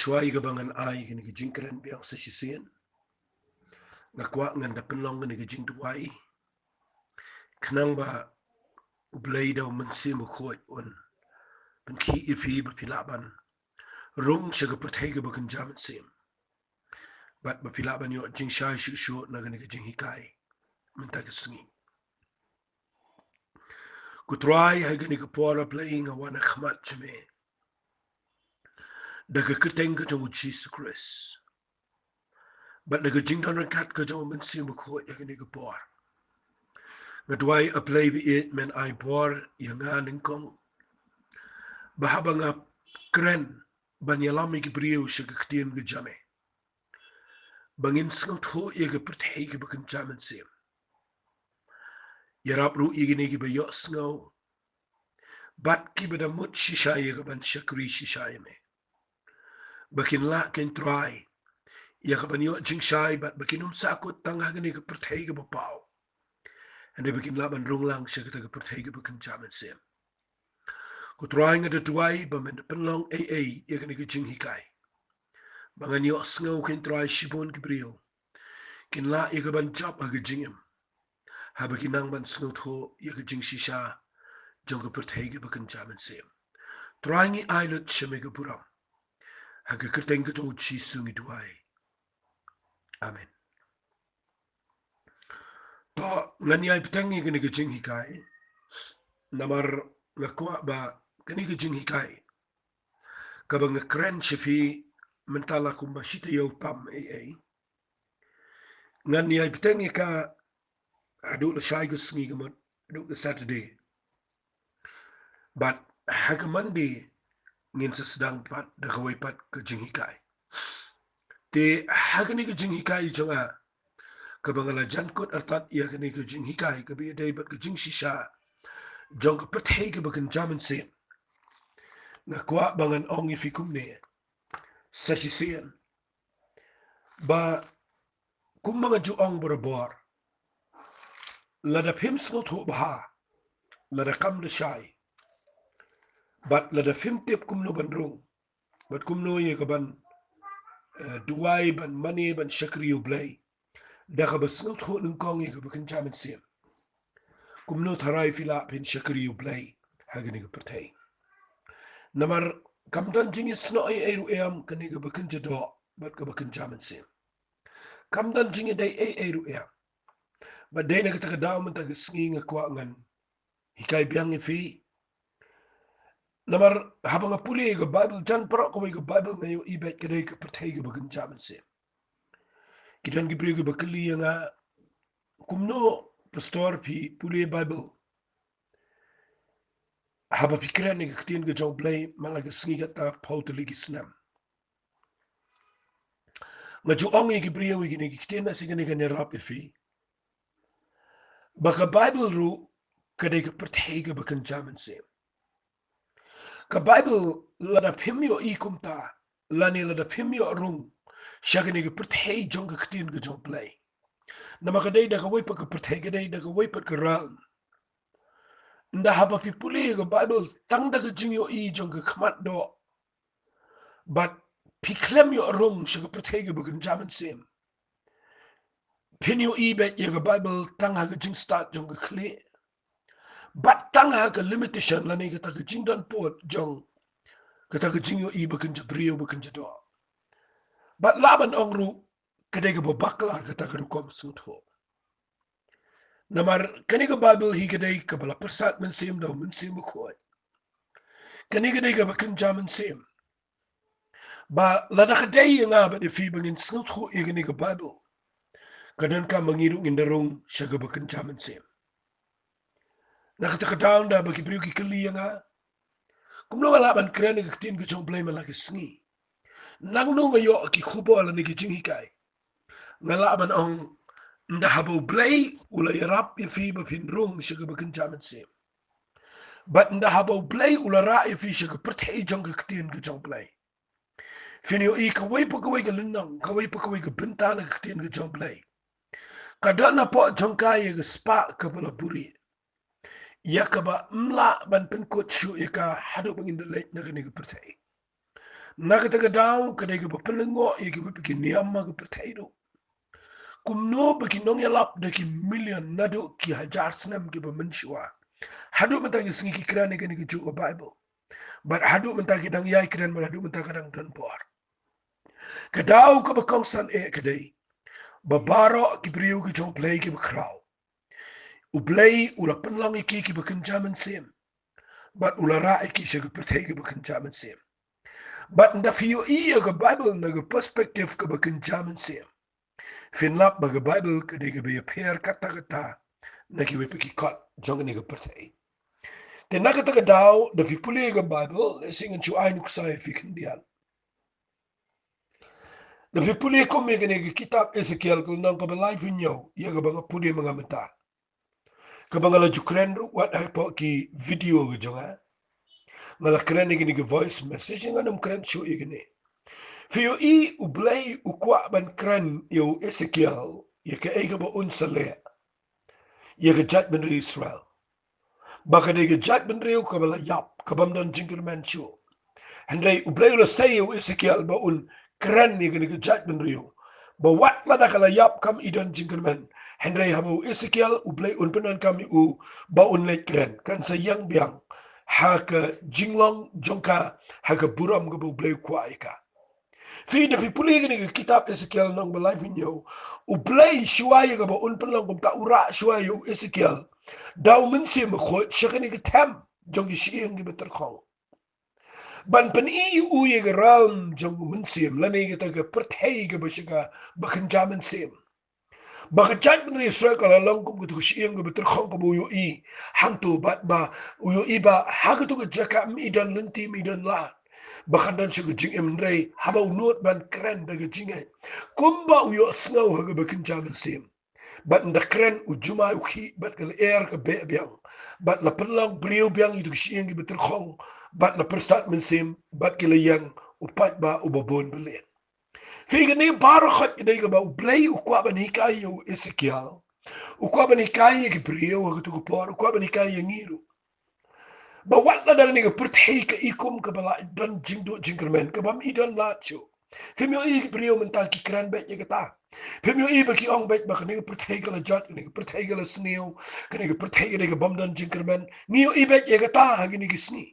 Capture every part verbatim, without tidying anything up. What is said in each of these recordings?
shuwa ïa kaba ngan ai kane ka jingkren biang sa shisien, nga kwah ngan da pynlong kane ka jingduwai, khnang ba U Blei da U Mynsiem Bakhuid un pynkhih ïa phi ba phi lah ban rung sha ka pyrthei kaba kynja mynsiem, bad ba phi lah ban ïoh jingshai shuh shuh na kane ka jinghikai mynta ka sngi. Ko Trai, ha kane ka por, A Blei, nga wan ha khmat jong me da ka kyrteng ka jong U Jisu Khrist bad da ka jingdon ryngkat ka jong U Mynsiem Bakhuid ha kane ka por. Nga duwai, A Blei ba ïeit, men ai bor ïa nga nyngkong, ba haba nga kren ban ïalam ïa ki briew sha ka ktien ka jong me, ba ngin sngewthuh ïa ka pyrthei kaba kynja mynsiem. Ïarap ruh ïa kine kiba ïohsngew bad kiba da mut shisha ïa ka ban shakri shisha ïa me, ba kin lah, ko Trai, ïa ka ban ïoh jingshai bad ba kin ym sahkut tang ha kane ka pyrthei kaba paw, hynrei ba kin lah ban rung lang sha kata ka pyrthei kaba kynja mynsiem. Ko Trai, nga da duwai ba men da pynlong ei ei ïa kane ka jinghikai, ba ngan ïohsngew, ko Trai, shibun ki briew kin lah ïa ka ban jop ha ka jingim, haba ki nang ban sngewthuh ïa ka jingshisha jong ka pyrthei kaba kynja mynsiem. Trai, ngi ai lut sha me ka burom, ha ka kyrteng ka jong U Jisu ngi duwai. Amen. To, ngan ïai bteng ïa kane ka jinghikai, namar nga kwah ba kane ka jinghikai kaba nga kren sha phi mynta la kumba shi taïew tam ei ei, ngan ïai bteng ïa ka haduh lashai ka sngi, ka mut haduh ka Saturday. Bad ha ka Monday ngin sa sdang pat da kawei pat ka jinghikai. Te ha kane ka jinghikai jong nga, kaba nga la jan kut artat ïa kane ka jinghikai kaba ïadei bad ka jingshisha jong ka pyrthei kaba kynja mynsiem, nga kwah ba ngan ong ïa phi kumne sa shisien, ba kumba nga ju ong barabor, lada phim sngewthuh bha, lada kam da shai, bad lada phim tip kumno ban rung bad kumno ïa ka ban, eh, duwai, ban mane, ban shakri U Blei da kaba sngewthuh nyngkong ïa kaba kynja mynsiem, kumno tharai phi lah phin shakri U Blei ha kane ka pyrthei? Namar kam don jingïasnoh ei ei ruh em kane kaba kynja doh bad kaba kynja mynsiem. Kam don jingïadei ei ei ruh em. Bad dei na kata ka daw mynta ka sngi nga kwah ngan hikai biang ïa phi. Namar haba nga pule ïa ka Baibl, jan baroh kawei ka Baibl nga ïohi beit ka dei ka pyrthei kaba kynja mynsiem. Ki don ki briew kiba kylli ïa nga, kumno pastor phi pule Baibl haba phi kren ïa ka ktien ka jong U Blei man la ka sngi kata phew tylli ki snem? Nga ju ong ïa ki briew ïa kine ki ktien, lehse kane kan ïarap ïa phi, ba ka Baibl ruh ka dei ka pyrthei kaba kynja mynsiem. Ka Baibl, lada phim ïohi kumta, lane lada phim ïoh rung sha kane ka pyrthei jong ka ktien ka jong U Blei, namar ka dei da kawei pat ka pyrthei, ka dei da kawei pat ka realm. Ynda haba phi pule ïa ka Baibl tang da ka jingïohi jong ka khmat doh, bad phi khlem ïoh rung sha ka pyrthei kaba kynja mynsiem, phin ïohi beit ïa ka Baibl tang ha ka jingstad jong ka khlieh, bad tang ha ka limitation lane kata ka jingdon pud jong kata ka jingïohi ba kynja briew, ba kynja doh. Bad lah ban ong ruh ka dei kaba bakla kata ka rukom sngewthuh. Namar kane ka Baibl hi ka dei kaba la pyrsad mynsiem da U Mynsiem Bakhuid. Kane ka dei kaba kynja mynsiem. Ba lada ka dei ïa nga bad ïa phi ba ngin sngewthuh ïa kane ka Baibl, ka donkam ba ngi ruh ngin da rung sha kaba kynja mynsiem. Na kata ka daw, ynda ba ki briew ki kylli ïa nga, kumno nga lah ban kren ïa ka ktien ka jong U Blei man la ka sngi? Nangno nga ïoh ki khubor lane ki jinghikai? Nga lah ban ong, ynda haba U Blei u la ïarap ïa phi ba phin rung sha kaba kynja mynsiem, bad ynda haba U Blei u la rah ïa phi sha ka pyrthei jong ka ktien ka jong U Blei, phin ïohi kawei pa kawei ka lynnong, kawei pa kawei ka bynta na ka ktien ka jong U Blei, ka don hapoh jong ka ïa ka spah kaba la buhrieh, ïa kaba ym lah ban pynkut shuh ïa ka haduh ba ngin da leit na kane ka pyrthei. Na kata ka daw ka dei kaba pynlyngngoh ïa kiba ki niam ha ka pyrthei ruh. Kumno ba ki nongïalap da ki million naduh ki hajar snem kiba mynshuwa, haduh mynta ki sngi ki kren ïa kane kajuh ka Baibl. Bad haduh mynta ki dang ïai kren, bad haduh mynta ka dang don bor. Ka daw kaba kongsan eh ka dei ba baroh ki briew ki jong U Blei kiba khraw, U Blei u la pynlong ïa ki kiba kynja mynsiem, bad u la rah ïa ki sha ka pyrthei kaba kynja mynsiem. Bad ynda phi ïohi ïa ka Baibl na ka perspective kaba kynja mynsiem, phin lap ba ka Baibl ka dei kaba ïapher katta katta na kiwei pat ki kot jong kane ka pyrthei. Te na kata ka daw, da phi pule ïa ka Baibl, lehse ngan shu ai nuksa ïa phi khyndiat. Da phi pule kum ïa kane ka kitab Esekiel, ka lynnong kaba laiphew hynñiew, ïa kaba nga pule ma nga mynta, kaba nga la ju kren ruh wat hapoh ki video ka jong nga. Nga la kren ïa kane ka voice message, ngan ym kren shuh ïa kane. Phi ïohi, U Blei u kwah ban kren ïa u Esekiel ïa kaei kaba un sa leh ïa ka jaitbynriew Israel. Ba ka dei ka jaitbynriew kaba la ïap, ka bym don jingkyrmen shuh. Hynrei U Blei u la sei ïa u Esekiel ba un kren ïa kane ka jaitbynriew, ba wat lada ka la ïap kam i don jingkyrmen, hynrei haba u Esekiel, U Blei un pyndonkam ïa u ba un leit kren, kan sa ïeng biang ha ka jinglong jong ka, ha ka burom kaba U Blei u kwah ïa ka. Phi, da phi pule kane ka kitab Esekiel lynnong ba laiphew hynñiew, U Blei shuwa ïa kaba un pynlong kumta u rah shuwa ïa u Esekiel da u Mynsiem Bakhuid sha kane ka them jong ki shyieng kiba tyrkhong, ban pyni ïa u ïa ka realm jong u mynsiem, lane kata ka pyrthei kaba sha kaba kynja mynsiem. Ba ka jaitbynriew Israel ka la long kum katu ka shyieng kaba tyrkhong kaba u ïohi hangto, bad ba u ïohi ba ha katu ka jaka ym i don lynti, ym i don lad, ba kan don shuh ka jingim, hynrei haba u nud ban kren da ka jingngeit, kumba u ïohsngew ha kaba kynja mynsiem. Bad ynda kren, u jumai u khih, bad ka lyer ka beh biang, bad la pynlong briew biang ïa katu ka shyieng kiba tyrkhong, bad la pyrsad mynsiem, bad ki la ïeng, u paidbah uba bun ba lieh. Phi, kane baroh ka dei kaba U Blei u kwah ban hikai ïa u Esekiel. U kwah ban hikai ïa ki briew ha katu ka por, u kwah ban hikai ïa ngi ruh, ba wat lada kane ka pyrthei ka i kum kaba la don jingduh jingkyrmen, ka bym i don lad shuh. Phim ïohi ki briew mynta ki kren beit ïa kata. Phim ïohi ba ki ong beit ba kane ka pyrthei ka la jot, kane ka pyrthei ka la sniew, kane ka pyrthei ka dei ka bym don jingkyrmen. Ngi ïohi beit ïa kata ha kine ki sngi.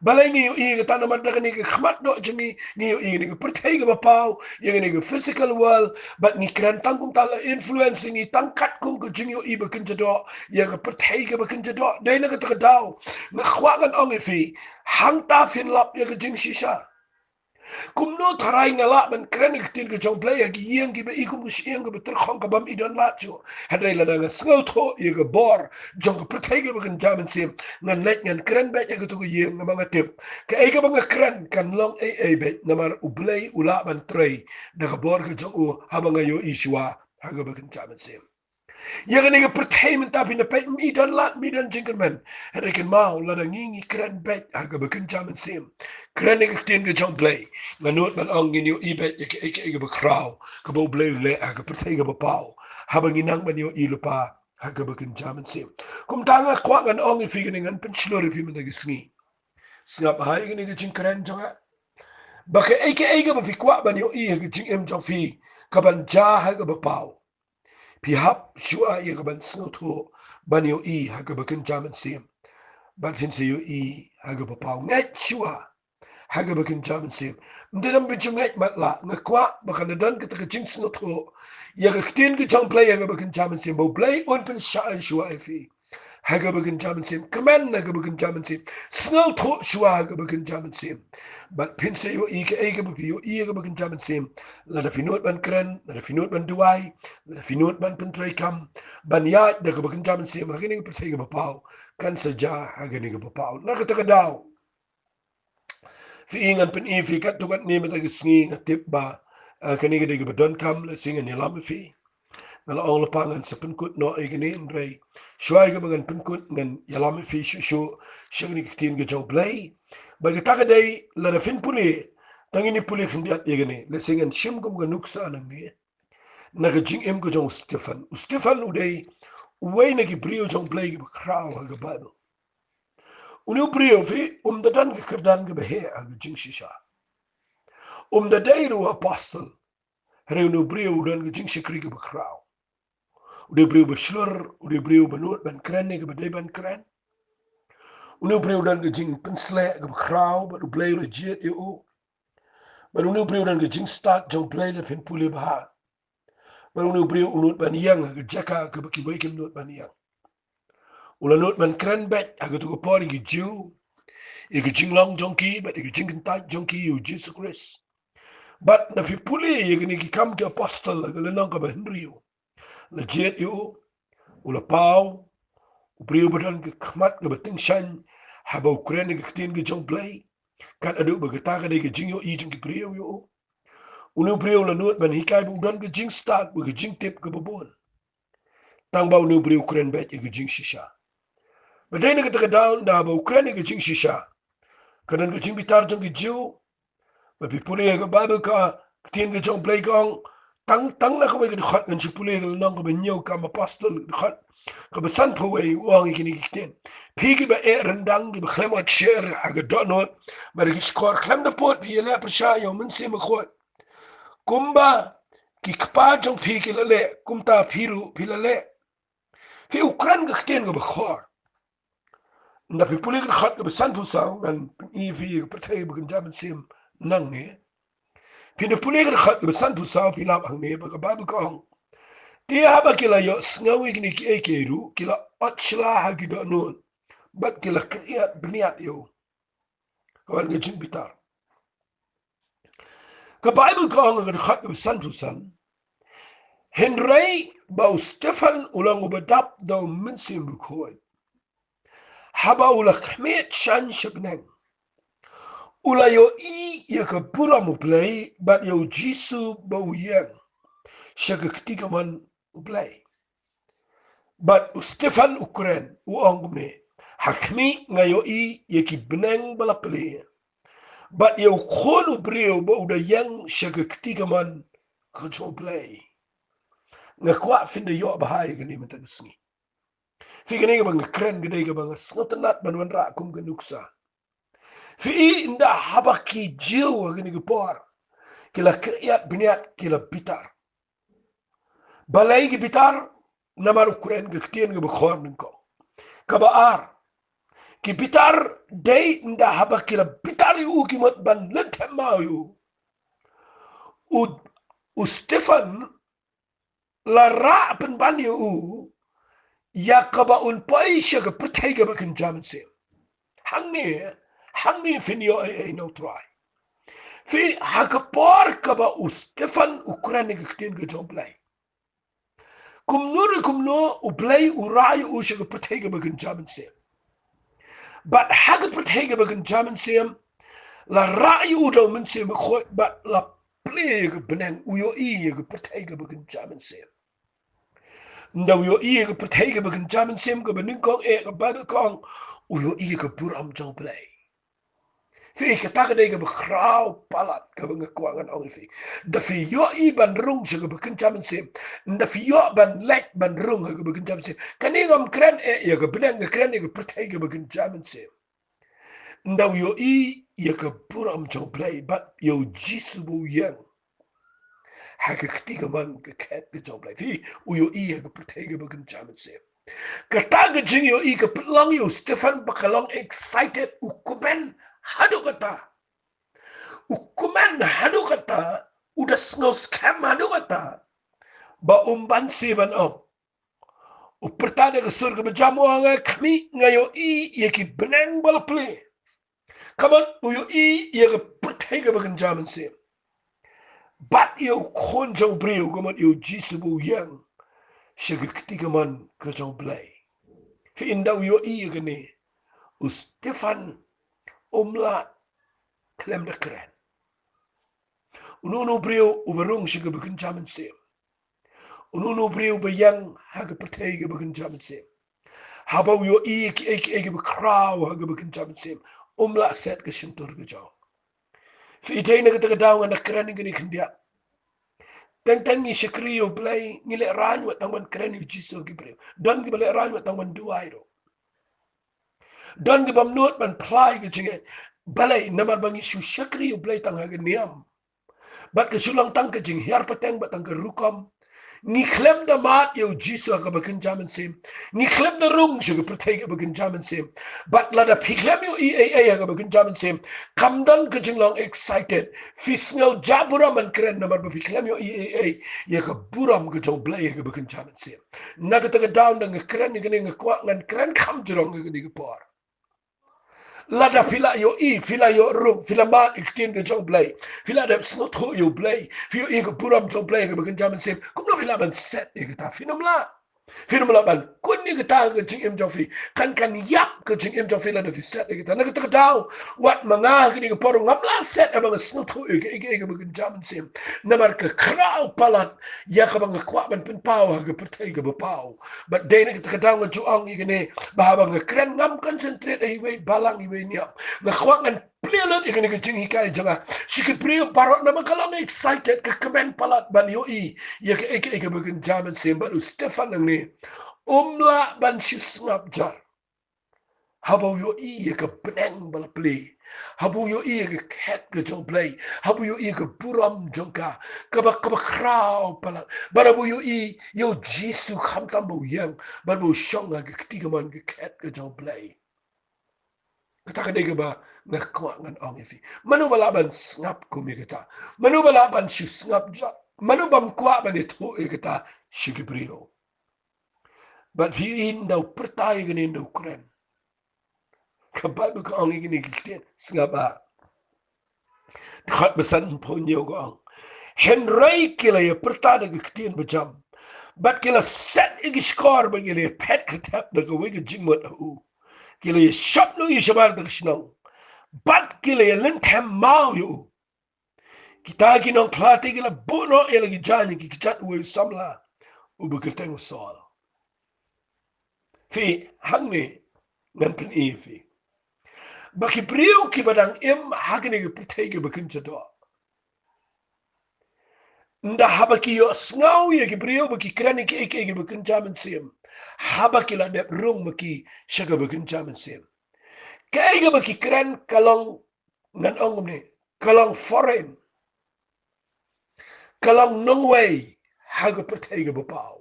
Balei ngi ïohi ïa kata? Namar da kane ka khmat doh jong ngi, ngi ïohi ïa kane ka pyrthei kaba paw, ïa kane ka physical world, bad ngi kren tang kumta, la influence ïa ngi tang katkum ka jingïohi ba kynja doh ïa ka pyrthei kaba kynja doh. Dei na kata ka daw nga kwah ngan ong ïa phi, hangta phin lap ïa ka jingshisha. Kumno tharai nga lah ban kren ïa ka ktien ka jong U Blei ha ki ïing kiba i kum ka shyieng kaba tyrkhong ka bym i don lad shuh? Hynrei lada nga sngewthuh ïa ka bor jong ka pyrthei kaba kynja mynsiem, ngan leit ngan kren beit ha katu ka ïing, namar nga tip kaei kaba nga kren kan long ei ei beit, namar U Blei u lah ban trei da ka bor ka jong u haba nga ïohi shuwa ha kaba kynja mynsiem. Ïa kane ka pyrthei mynta, phi na peit, ym i don lad, ym i don jingkyrmen. Hynrei kynmaw, lada ngi ngi kren beit ha kaba kynja mynsiem, kren ïa ka ktien ka jong U Blei, nga nud ban ong ngin ïohi beit ïa kaei kaei kaba khraw kaba U Blei u leh ha ka pyrthei kaba paw, haba ngi nang ban ïohi lypa ha kaba kynja mynsiem. Kumta nga kwah ngan ong ïa phi kane, ngan pynshlur ïa phi mynta ka sngi. Sngap ha ïa kane ka jingkren jong nga, ba kaei kaei kaba phi kwah ban ïohi ha ka jingim jong phi, kaban jia ha kaba paw, phi hap shuwa ïa kaban sngewthuh, ban ïohi ha kaba kynja mynsiem, bad phin sa ïohi ha kaba paw. Ngeit shuwa ha kaba kynja mynsiem. Ym dei tang ban shu ngeit matlah, nga kwah ba kan da don kata ka jingsngewthuh ïa ka ktien ka jong U Blei ha kaba kynja mynsiem, ba U Blei un pynshai shuwa ïa phi ha kaba kynja mynsiem. Kmen ha kaba kynja mynsiem. Sngewthuh shuwa ha kaba kynja mynsiem, bad phin sa ïohi kaei kaba phi ïohi ha kaba kynja mynsiem. Lada phi nud ban kren, lada phi nud ban duwai, lada phi nud ban pyntreikam, ban ïaid da kaba kynja mynsiem ha kane ka pyrthei kaba paw, kan sa jia ha kane kaba paw. Na kata ka daw, phi, ngan pyni ïa phi katto katne mynta ka sngi. Nga tip ba, eh, kane ka dei kaba donkam, lehse ngan ïalam ïa phi. Nga la ong lypa ngan sa pynkut noh ïa kane, hynrei shuwa ïa kaba ngan pynkut, ngan ïalam ïa phi shuh shuh sha kane ka ktien ka jong U Blei. Bad kata ka dei, lada phin pule, tang ngin ïa pule khyndiat ïa kane, lehse ngan shim kum ka nuksa nangne na ka jingim ka jong u Stephen. U Stephen u dei uwei na ki briew jong U Blei kiba khraw ha ka Baibl. Une u briew, phi, um da don ka kyrdan kaba heh ha ka jingshisha. Um da dei ruh apostol. Hynrei une u briew u don ka jingshakri kaba khraw. U dei u briew ba shlur, u dei u briew ba nud ban kren ïa kaba dei ban kren. Une u briew u don ka jingpynsleh kaba khraw bad U Blei u la jied ïa u. Bad une u briew u don ka jingstad jong U Blei, lada phin pule bha. Bad une u briew u nud ban ïeng ha ka jaka kaba kiwei kim nud ban ïeng. U la nud ban kren beit ha kato ka por ïa ki Jiw, ïa ka jinglong jong ki bad ïa ka jingkyntait jong ki ïa U Jisu Khrist. Bad lada phi pule ïa kine ki Kam ki Apostol ha ka lynnong kaba hynriew, la jied ïa u, u la paw, u briew ba don ka khmat kaba tyngshaiñ haba u kren ïa ka ktien ka jong U Blei. Kat haduh ba kata ka dei ka jingïohi jong ki briew ïa u. Une u briew la nud ban hikai ba u don ka jingstad bad ka jingtip kaba bun. Tang ba une u briew u kren beit ïa ka jingshisha. Bad dei na kata ka daw, ynda ba u kren ïa ka jingshisha, ka don ka jingbitar jong ki Jiw. Bad phi pule ha ka Baibl, ka ktien ka jong U Blei ka ong, tang, tang na kawei ka dkhot, ngan shu pule ha ka lynnong kaba hynñiew Kam ki Apostol, dkhot kaba sanphew wei, u ong ïa kine ki ktien: Phi kiba eh ryndang, kiba khlem ot sher ha ka dohnud bad ha ki shkor, khlem da pud phi ïaleh pyrshah ïa U Mynsiem Bakhuid. Kumba ki kpa jong phi ki la leh, kumta phi ruh phi la leh. Phi, u kren ka ktien kaba khor. Ynda phi pule ka dkhot kaba sanphew saw, ngan pyni ïa phi ka pyrthei ba kynja mynsiem nangne. Phi, ynda pule ka dkhot kaba sanphew saw, phi lap hangne ba ka Baibl ka ong: Te haba ki la ïohsngew ïa kine kiei kiei ruh, ki la ot shla ha ki dohnud bad ki la kyrïat bniat ïa u. Ka wan ka jingbitar. Ka Baibl ka ong ha ka dkhot kaba sanphew san: Hynrei ba u Stephan u long uba dap da U Mynsiem Bakhuid, haba u la khmih shaiñ sha bneng, u la ïohi ïa ka burom U Blei bad ïa U Jisu ba u ïeng sha ka kti kamon U Blei. Bad u Stephan u kren, u ong kumne: Ha khmih nga ïohi ïa ki bneng ba la plie, bad ïa U Khun u briew ba u da ïeng sha ka kti kamon ka jong U Blei. Nga kwah phin da ïoh bha ïa kane mynta ka sngi. Phi, kane kaba nga kren ka dei kaba nga sngewtynnat ban wanrah kum ka nuksa. Phi, ynda haba ki Jiw ha kane ka por ki la kyrïat bniat, ki la bitar. Balei ki bitar? Namar u kren ka ktien kaba khor nyngkong. Kaba ar, ki bitar dei ynda haba ki la bitar ïa u, ki mut ban lynthem maw ïa u, u, u Stephan la rah pynban ïa u ïa kaba un poi sha ka pyrthei kaba kynja mynsiem. Hangne, hangne phin ïoh ei ei na U Trai. Phi, ha ka por kaba u Stephan u kren ïa ka ktien ka jong U Blei, kumno re kumno U Blei u rah ïa u sha ka pyrthei kaba kynja mynsiem. Bad ha ka pyrthei kaba kynja mynsiem, la rah ïa u da U Mynsiem Bakhuid bad la plie ïa ka bneng, u ïohi ïa ka pyrthei kaba kynja mynsiem. Ynda u ïohi ïa ka pyrthei kaba kynja mynsiem, kaba nyngkong eh ka Baibl ka ong, u ïohi ïa ka burom jong U Blei. Phi, kata ka dei kaba khraw palat kaba nga kwah ngan ong ïa phi. Da phi ïohi ban rung sha kaba kynja mynsiem, ynda phi ïoh ban leit ban rung ha kaba kynja mynsiem. Kane ngam kren eh ïa ka bneng, nga kren ïa ka pyrthei kaba kynja mynsiem. Ynda u ïohi ïa ka burom jong U Blei bad ïa U Jisu ba u ïeng ha ka kti kamon ka khet ka jong U Blei. Phi, u ïohi ha ka pyrthei kaba kynja mynsiem. Kata ka jingïohi ka pynlong ïa u Stephan ba ka long excited, u kmen haduh katta. U kmen haduh katta, u da sngew skhem haduh katta ba um banse ban ong. U pyrta da ka sur kaba jam, u ong, ha khmih nga ïohi ïa ki bneng ba la plie. Ka mut u ïohi ïa ka pyrthei kaba kynja mynsiem. Bad ïa U Khun jong u briew, ka mut ïa U Jisu ba u ïeng sha ka kti kamon ka jong U Blei. Phi, ynda u ïohi ïa kane, u Stephan um lah khlem da kren. Uno uno u briew uba rung sha kaba kynja mynsiem, uno uno u briew ba ïeng ha ka pyrthei kaba kynja mynsiem, haba u ïohi ïa kiei kiei kiba khraw ha kaba kynja mynsiem, um lah set ka shyntur ka jong. Phi, dei na kata ka daw ngan da kren ïa kane khyndiat. Teng teng ngi shakri ïa U Blei, ngi lehraiñ wat tang ban kren ïa U Jisu ha ki briew. Don kiba lehraiñ wat tang ban duwai ruh. Don kiba nud ban phla ïa ka jingngeit. Balei? Namar ba ngi shu shakri ïa U Blei tang ha ka niam. Bad ka shu long tang ka jinghiar pateng bad tang ka rukom. Ngi khlem da mad ïa u Jisu ha kaba kynja mynsiem. Ngi khlem da rung sha ka pyrthei kaba kynja mynsiem. Bad lada phi khlem ïohi ei ei ha kaba kynja mynsiem, kam don ka jinglong excited. Phi sngew ja burom ban kren namar ba phi khlem ïohi ei ei ïa ka burom ka jong Blei ha kaba kynja mynsiem. Na kata ka daw, nda nga kren ïa kane, nga kwah ngan kren kham jrong ïa kane ka por. Lada phi la ïohi, phi la ïoh rung, phi la mad ïa ka ktien ka jong Blei, phi la dep sngewthuh ïa u Blei, phi ïohi ka burom jong Blei ha kaba kynja mynsiem, kumno phi lah ban set ïa kata? Phin ym lah. Phin ym lah ban kun ïa kata ha ka jingim jong phi. Kan, kan ïap ka jingim jong phi lada phi set ïa kata. Na kata ka daw, wat ma nga ha kane ka por ruh ngam lah set haba nga sngewthuh ïa kaei kaei kaba kynja mynsiem. Namar ka khraw palat ïa kaba nga kwah ban pynpaw ha ka pyrthei kaba paw. Bad dei na kata ka daw nga ju ong ïa kane, ba haba nga kren ngam concentrate ha iwei i balang iwei i niam. Nga kwah ngan plie lut ïa kane ka jinghikai jong nga sha ki briew baroh namar ka long excited, ka kmen palat ban ïohi ïa kaei kaei kaba kynja mynsiem. Bad u Stephan hangne um lah ban shu sngap jar haba u ïohi ïa ka bneng ba la plie, haba u ïohi ïa ka khet ka jong Blei, haba u ïohi ïa ka burom jong ka kaba, kaba khraw palat, bad haba u ïohi ïa u Jisu khamtam ba u ïeng bad ba u shong ha ka kti kamon ka khet ka jong Blei. Kata ka dei kaba nga kwah ngan ong ïa phi. Mano ba lah ban sngap kum ïa kata? Mano ba lah ban shu sngap jar? Mano bym kwah ban ïathuh ïa kata sha ki briew? Bad phi ïohi, ynda u pyrta ïa kane, ynda u kren, ka Baibl ka ong ïa kane ka ktien, sngap ah. Dkhot ba sanphew hynñiew ka ong: Hynrei ki la ïa pyrta da ka ktien bajam, bad ki la set ïa ki shkor, bad ki la ïa phet kyrthep da kawei ka jingmut ha u. Ki la ïa shop noh ïa shabar da ka shnong, bad ki la ïa lynthem maw ïa u. Kita ki nongphla te ki la buh noh ïa la ki jaiñ ha ki kjat uwei u samla uba kyrteng u Saul. Phi, hangne ngan pyni ïa phi ba ki briew kiba dang im ha kane ka pyrthei kaba kynja doh, ynda haba ki ïohsngew ïa ki briew ba ki kren ïa kiei kiei kiba kynja mynsiem, haba ki la dep rung ma ki sha kaba kynja mynsiem, kaei kaba ki kren ka long, ngan ong kumne, ka long foreign, ka long nongwei ha ka pyrthei kaba paw.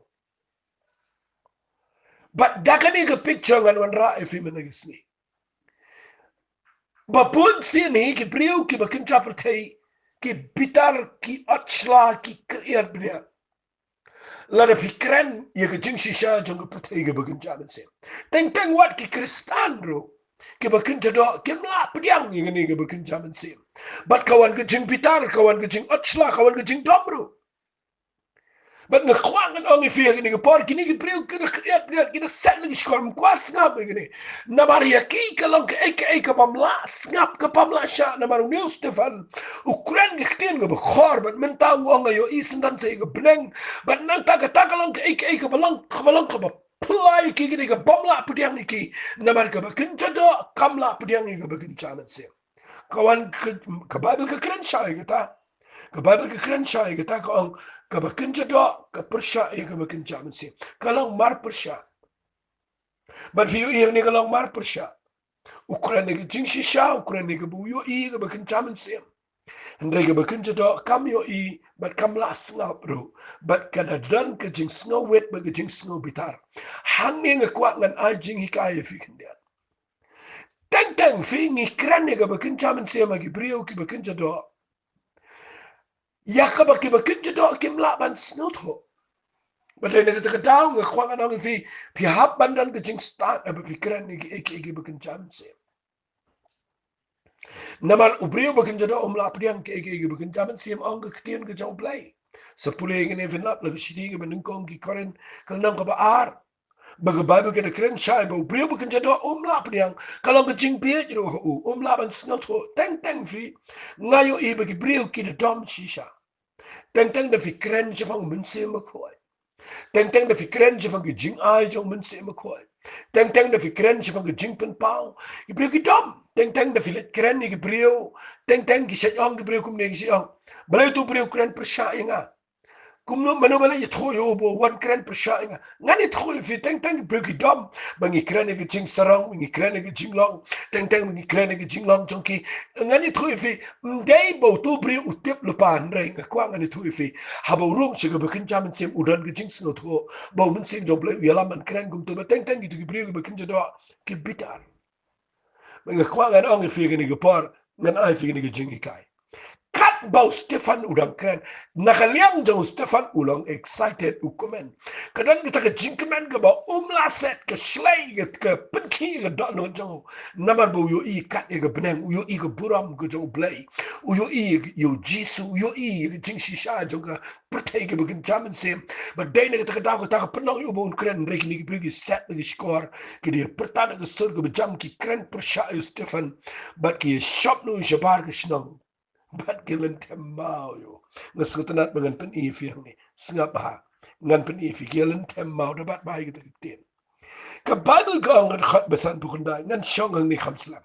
Bad da kane ka picture ngan wanrah ïa phi mynne ka sngi ba bun sien hi ki briew kiba kynja pyrthei ki bitar, ki ot shla, ki khriat bniat lada phi kren ïa ka jingshisha jong ka pyrthei kaba kynja mynsiem. Teng teng wat ki Khristan ruh kiba kynja doh kim lah pdiang ïa kane kaba kynja mynsiem. Bad ka wan ka jingbitar, ka wan ka jingotshla, ka wan ka jingdom ruh. Bad nga kwah ngan ong ïa phi ha kane ka por, kine ki briew ki da khriat bniat, ki da set la ki shkor, ym kwah sngap ïa kine. Namar ïa ki ka long kaei kaei kabym lah sngap, kabym lah shah. Namar une u Stephan u kren ka ktien kaba khor, bad mynta u ong, nga ïohi syndon sa ïa ka bneng. Bad nangta kata ka long kaei kaei kaba long, kaba long kaba pynlait ïa ki, kine kabym lah pdiang ïa ki. Namar kaba kynja doh kam lah pdiang ïa kaba kynja mynsiem. Ka wan ka, ka Baibl ka kren shai ïa kata. Ka Baibl ka kren shai ïa kata, ka ong, kaba kynja doh ka pyrshah ïa kaba kynja mynsiem. Ka long mar pyrshah. Bad phi ïohi hangne ka long mar pyrshah. U kren ïa ka jingshisha, u kren ïa kaba u ïohi, kaba kynja mynsiem. Hynrei kaba kynja doh kam ïohi bad kam lah sngap ruh. Bad ka da don ka jingsngewwit bad ka jingsngewbitar. Hangne nga kwah ngan ai jinghikai ïa phi khyndiat. Teng teng phi, ngi kren ïa kaba kynja mynsiem ha ki briew kiba kynja doh. Ïa kaba kiba kynja doh kim lah ban sngewthuh. Bad dei na kata ka daw nga kwah ngan ong ïa phi, phi hap ban don ka jingstad haba phi kren ïa ki, ïa ki, ïa kiba kynja mynsiem. Namar u briew ba kynja doh um lah pdiang ïa ki, ïa kiba kynja mynsiem, ong ka ktien ka jong U Blei. Sa pule ïa kane, phin lap la ka shithi kaba nyngkong ki Korinth ka lynnong kaba ar. Ba ka Baibl ka da kren shai ba u briew ba kynja doh um lah pdiang, ka long ka jingbieit ruh ha u, um lah ban sngewthuh. Teng teng phi, nga ïohi ba ki briew ki da dom shisha. Teng teng da phi kren shaphang u Mynsiem Bakhuid, teng teng da phi kren shaphang ka jingai jong u Mynsiem Bakhuid, teng teng da phi kren shaphang ka jingpynpaw, ki briew ki dom. Teng teng da phi leit kren ïa ki briew, teng teng ki shait ong, ki briew kumne ki shait ong, balei uto u briew u kren pyrshah ïa nga? Kumno mano ba la ïathuh ïa u ba u wan kren pyrshah ïa nga? Ngan ïathuh ïa phi, teng teng ki briew ki dom ba ngi kren ïa ka jingsarong, ba ngi kren ïa ka jinglong, teng teng ba ngi kren ïa ka jinglong jong ki. Ngan ïathuh ïa phi, ym dei ba uto u briew u tip lypa, hynrei nga kwah ngan ïathuh ïa phi, haba u rung sha kaba kynja mynsiem u don ka jingsngewthuh ba u Mynsiem jong U Blei u ïalam ban kren kumto, ba teng teng kito ki briew kiba kynja doh ki bitar. Nga kwah ngan ong ïa phi kane ka por, ngan ai phi kane ka jinghikai. Katba u Stephan u dang kren, na ka liang jong u Stephan u long excited, u kmen. Ka don kata ka jingkmen kaba um lah set, ka shlei, ka, ka pynkhih ka dohnud jong u. Namar ba u ïohi kat ïa ka bneng, u ïohi ka burom ka jong U Blei, u ïohi ïa u Jisu, u ïohi ïa ka jingshisha jong ka pyrthei kaba kynja mynsiem. Bad dei na kata ka daw kata ka pynlong ïa u ba un kren, hynrei kine ki briew ki set na ki shkor, ki da pyrta na ka sur kaba jam, ki kren pyrshah ïa u Stephan, bad ki shop noh shabar ka shnong, bad ki lynthem maw ïa u. Nga sngewtynnat ba ngan pyni ïa phi hangne, sngap bha, ngan pyni ïa phi, ki lynthem maw, da bat bha ïa kata ka ktien. Ka Baibl ka ong, ka dkhot ba sanphew khyndai, ngan shong hangne kham slem.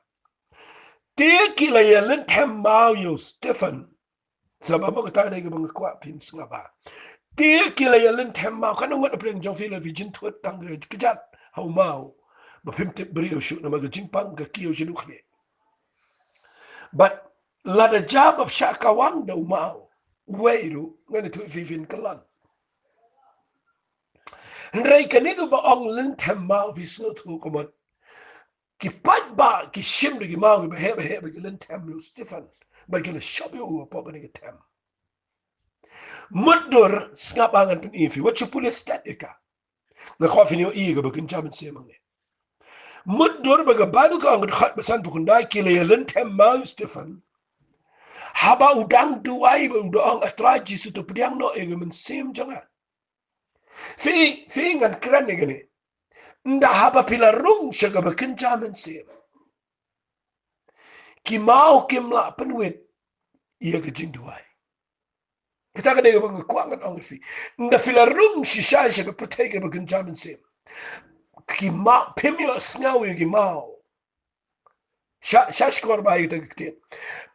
Te ki la ïa lynthem maw ïa u Stephan. Sa ba mo kata ka dei kaba nga kwah phin sngap bha. Te ki la ïa lynthem maw, kan ong wat pyrshah jong phi la phi jin thut tang ka kjat ha u maw, ba phim tip briew shuh namar ka jingpang ka kiew sha dukh ne. Bad lada jia ba phi shah kawang da u maw, wei ruh ngan ïathuh ïa phi, phin kyllon. Hynrei kane kaba ong lynthem maw, phi sngewthuh kumno? Ki paidbah ki shim da ki maw kiba heh ba heh ba ki lynthem ïa u Stephan, ba ki la shop ïa u hapoh kane ka them. Mutdur, sngap bha, ngan pyni ïa phi, wat shu pule stet ïa ka. Nga kwah phin ïohi ïa kaba kynja mynsiem hangne. Mutdur ba ka Baibl ka ong, ka dkhot ba sanphew khyndai, ki la ïa lynthem maw ïa u Stephan, haba u dang duwai, ba u da ong, A Trai Jisu, to pdiang noh ïa ka mynsiem jong nga. Phi, phi, ngan kren ïa kane. Ynda haba phi la rung sha kaba kynja mynsiem, ki maw kim lah pynwit ïa ka jingduwai. Kata ka dei kaba nga kwah ngan ong ïa phi. Ynda phi la rung shisha sha ka pyrthei kaba kynja mynsiem, ki maw, phim ïohsngew ïa ki maw. Sha, sha shkor bha ïa kata ka ktien.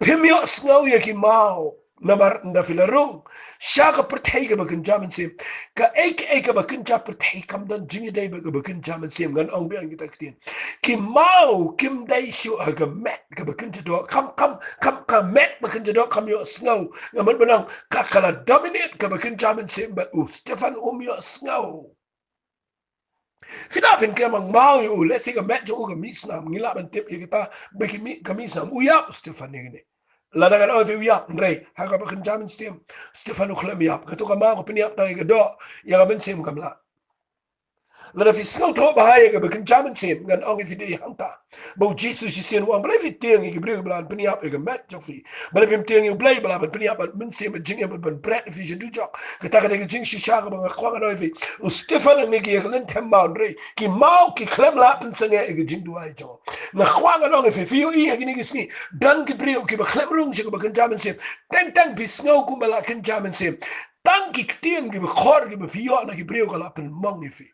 Phim ïohsngew ïa ki maw. Namar ynda phi la rung sha ka pyrthei kaba kynja mynsiem, kaei kaei kaba kynja pyrthei kam don jingïadei bad kaba kynja mynsiem. Ngan ong biang ïa kata ka ktien. Ki maw kim dei shuh ha ka met kaba kynja doh, kam, kam, kam, ka met ba kynja doh kam ïohsngew. Nga mut ban ong ka, ka la dominate kaba kynja mynsiem, bad u Stephan um ïohsngew. Phi da phin kren mang maw ïa u, lehse ka met jong u ka mih snam, ngi lah ban tip ïa kata, ba ki mih, ka mih snam. U ïap u Stephan ïa kane. Lada ngan ong ïa phi u ïap, hynrei ha kaba kynja mynsiem, Stephan u khlem ïap. Kato ka maw ka pynïap tang ïa ka doh, ïa ka mynsiem kam lah. Lada phi sngewthuh bha ïa kaba kynja mynsiem, ngan ong ïa phi dei hangta ba u Jisu shisien u ong, balei phi tieng ïa ki briew ba la pynïap ïa ka met jong phi? Balei phim tieng ïa U Blei ba la ban pynïap bad mynsiem bad jingim bad ban bret ïa phi sha dujok? Kata ka dei ka jingshisha kaba nga kwah ngan ong ïa phi. U Stephan hangne ki ïa lynthem maw, hynrei ki maw ki khlem lah pynsangeh ïa ka jingduwai jong. Nga kwah ngan ong ïa phi, phi ïohi ha kine ki sngi, don ki briew kiba khlem rung sha kaba kynja mynsiem. Teng teng phi sngew kumba la kynja mynsiem. Tang ki ktien kiba khor kiba phi ïoh na ki briew ka la pynmong ïa phi.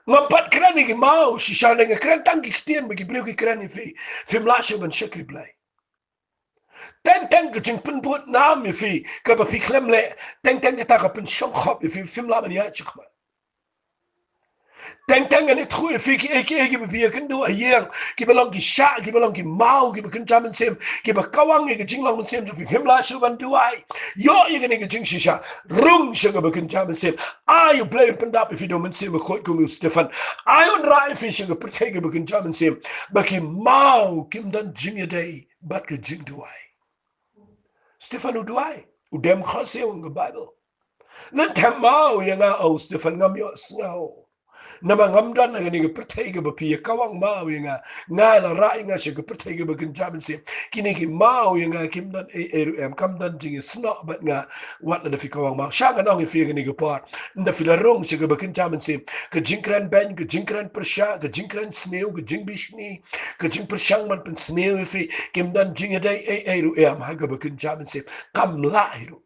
Ngam pat kren ïa ki maw shisha, nga kren tang ki ktien ba ki briew ki kren ïa phi, phim lah shuh ban shakri Blei. Teng teng ka jingpynbud nam ïa phi kaba phi khlem leh, teng teng kata ka pynshongkhop ïa phi, phim lah ban ïaid shakhmat. Teng teng ngan ïathuh ïa phi kiei kiei kiba phi ïakynduh ha ïing, kiba long ki shah, kiba long ki maw kiba kynja mynsiem, kiba kawang ïa ka jinglong mynsiem jong phi, phim lah shuh ban duwai. Ïoh ïa kane ka jingshisha, rung sha kaba kynja mynsiem. Ai U Blei un pyndap ïa phi da u Mynsiem Bakhuid kum u Stephan. Ai un rah ïa phi sha ka pyrthei kaba kynja mynsiem, ba ki maw kim don jingïadei bad ka jingduwai. Stephan u duwai, u dem khohsiew, ong ka Baibl. Lynthem maw ïa nga, o Stephan, ngam ïohsngew. Namar ngam don ha kane ka pyrthei kaba phi ïa kawang maw ïa nga. Nga la rah ïa nga sha ka pyrthei kaba kynja mynsiem. Kine ki maw ïa nga kim don ei ei ruh em, kam don jingïasnoh bad nga. Wat lada phi kawang maw. Sha ngan ong ïa phi ha kane ka por, ynda phi la rung sha kaba kynja mynsiem, ka jingkren beiñ, ka jingkren pyrshah, ka jingkren sniew, ka jingbishni, ka jingpyrshang ban pynsniew ïa phi, kim don jingïadei ei ei ruh em ha kaba kynja mynsiem. Kam lah hi ruh.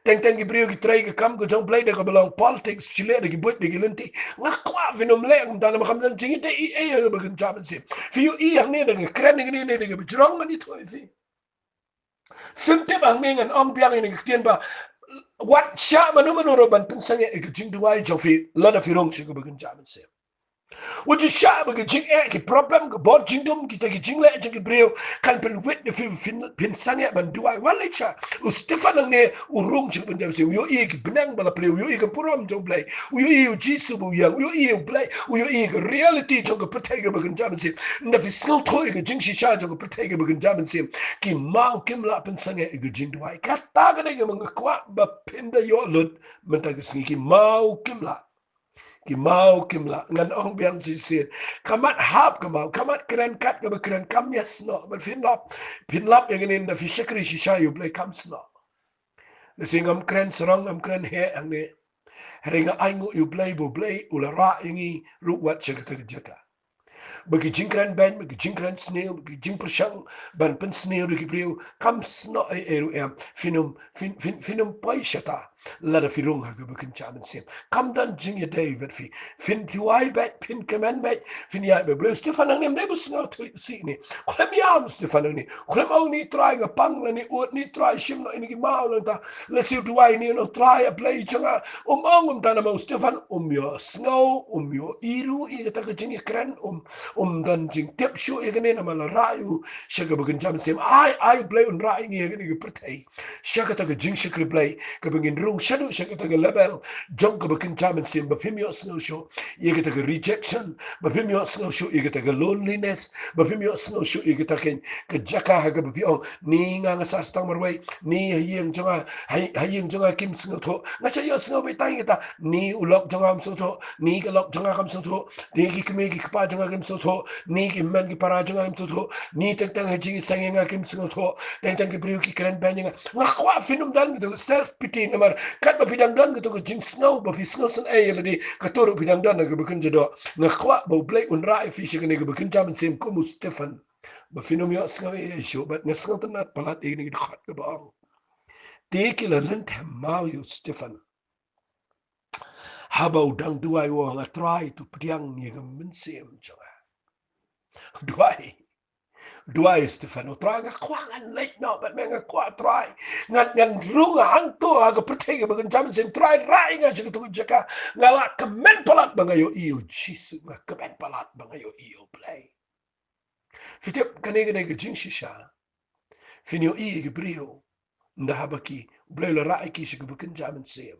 Teng teng ki briew ki trei ka kam ka jong U Blei da kaba long politics, phi leh da ki buit da ki lynti. Nga kwah phin ym leh kumta namar kam don jingïadei ei ei ha kaba kynja mynsiem. Phi ïohi hangne, da nga kren hangne da kaba jrong, ngan ïathuh ïa phi. Phim tip hangne ngan ong biang ïa kane ka ktien ba wat shah mano mano ruh ban pynsangeh ïa ka jingduwai jong phi lada phi rung sha kaba kynja mynsiem. Wat ju shah ba ka jingeh, ki problem, ka bor jingdum, kita ki jingleh jong ki briew kan pynwit ïa phi ba phin, phin sangeh ban duwai. Wat leit shah. U Stephan hangne u rung sha kaba kynja mynsiem, u ïohi ïa ki bneng ba la plie, u ïohi ïa ka burom jong U Blei, u ïohi ïa U Jisu ba u ïeng, u ïohi ïa U Blei, u ïohi ïa ka reality jong ka pyrthei kaba kynja mynsiem. Ynda phi sngewthuh ïa ka jingshisha jong ka pyrthei kaba kynja mynsiem, ki maw kim lah pynsangeh ïa ka jingduwai. Kata ka dei kaba nga kwah ba phin da ïoh lut mynta ka sngi, ki maw kim lah. Ki maw kim lah. Ngan ong biang shisien. Ka mat hap ka maw, ka mat kren kat kaba kren, kam ïasnoh. Bad phin lap, phin lap ïa kane, ynda phi shakri shisha ïa U Blei kam snoh. Lehse ngam kren sarong, ngam kren heh hangne. Hynrei nga ainguh ïa U Blei ba U Blei u la rah ïa ngi ruh wat sha kata ka jaka. Ba ki jingkren beiñ, ba ki jingkren sniew, ba ki jingpyrshang ban pynsniew da ki briew kam snoh ei ei ruh em. Phin ym, phin, phin, phin ym poi shata lada phi rung ha kaba kynja mynsiem. Kam don jingïadei bad phi. Phin duwai beit, phin kmen beit, phin ïaid beit. Blei, u Stephan hangne ym dei ba u sngewthuh shisha ne. Khlem ïam u Stephan hangne. Khlem ong, ni Trai nga pang lane ud, ni Trai shim noh ïa kine ki maw lane ta. Lehse u duwai ne, O Trai, A Blei jong nga. Um ong kumta namar u Stephan um ïohsngew, um ïohi ruh ïa kata ka jingïakren, um, um don jingtip shuh ïa kane namar la rah ïa u sha kaba kynja mynsiem. Ai, ai U Blei un rah ïa ngi ha kane ka pyrthei sha kata ka jingshakri Blei, kaba ngin rung shaduh sha kata ka level jong kaba kynja mynsiem, ba phim ïohsngew shuh ïa kata ka rejection, ba phim ïohsngew shuh ïa kata ka loneliness, ba phim ïohsngew shuh ïa kata ka, ka jaka ha kaba phi ong, ni nga nga sah tang marwei, ni ha ïing jong nga, ha, ha ïing jong nga kim sngewthuh. Nga shu ïohsngew beit tang ïa kata, ni u lok jong nga um sngewthuh, ni ka lok jong nga kam sngewthuh, ni ki kmie ki kpa jong nga kim sngewthuh, ni ki hynmen ki para jong nga kim sngewthuh, ni teng teng ha jingseng ïa nga kim sngewthuh, teng teng ki briew ki kren beiñ ïa nga. Nga kwah phin ym don katu ka self pity namar katba phi dang don katu ka jingsngew ba phi sngewsynei ïa lade, kato ruh phi dang don ha kaba kynja doh. Nga kwah ba U Blei un rah ïa phi sha kane kaba kynja mynsiem kum u Stephan, ba phin ym ïohsngew ei ei shuh. Bad nga sngewtynnat palat ïa kane ka dkhot kaba ong, te ki la lynthem maw ïa u Stephan haba u dang duwai, u ong, A Trai, to pdiang ïa ka mynsiem jong nga. Duwai. Duwai Stephan, O Trai, nga kwah ngan leit noh bad me, nga kwah Trai ngan, ngan rung hangto ha ka pyrthei kaba kynja mynsiem. Trai, rah ïa nga sha katu ka jaka. Nga la kmen palat ba nga ïohi ïa U Jisu, nga kmen palat ba nga ïohi ïa U Blei. Phi tip, kane ka dei ka jingshisha. Phin ïohi ïa ki briew, ynda haba ki, U Blei u la rah ïa ki sha kaba kynja mynsiem,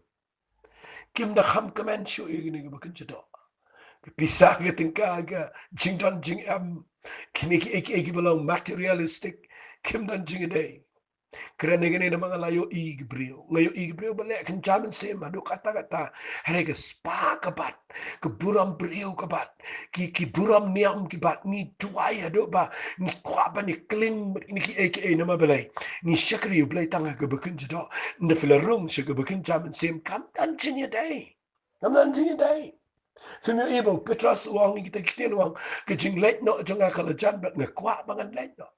kim da kham kmen shuh ïa kane kaba kynja doh. Ka pisa, ka tyngka, ka jingdon jingem, kine kiei kiei kiba long materialistic, kim don jingïadei. Kren ïa kane namar nga la ïohi ïa ki briew, nga ïohi ïa ki briew ba leh kynja mynsiem haduh katta katta. Hynrei ka spah ka bat, ka burom briew ka bat, ki, ki burom niam ki bat. Ngi duwai haduh ba ngi kwah ban ïa kling bad kine kiei kiei, namar balei? Ngi shakri ïa U Blei tang ha kaba kynja doh. Ynda phi la rung sha kaba kynja mynsiem, kam don jingïadei. Kam don jingïadei. Phim ïohi ba u Petros u ong ïa kita ki ktien, u ong, Ka jingleit noh jong nga ka la jan bad nga kwah ba ngan leit noh.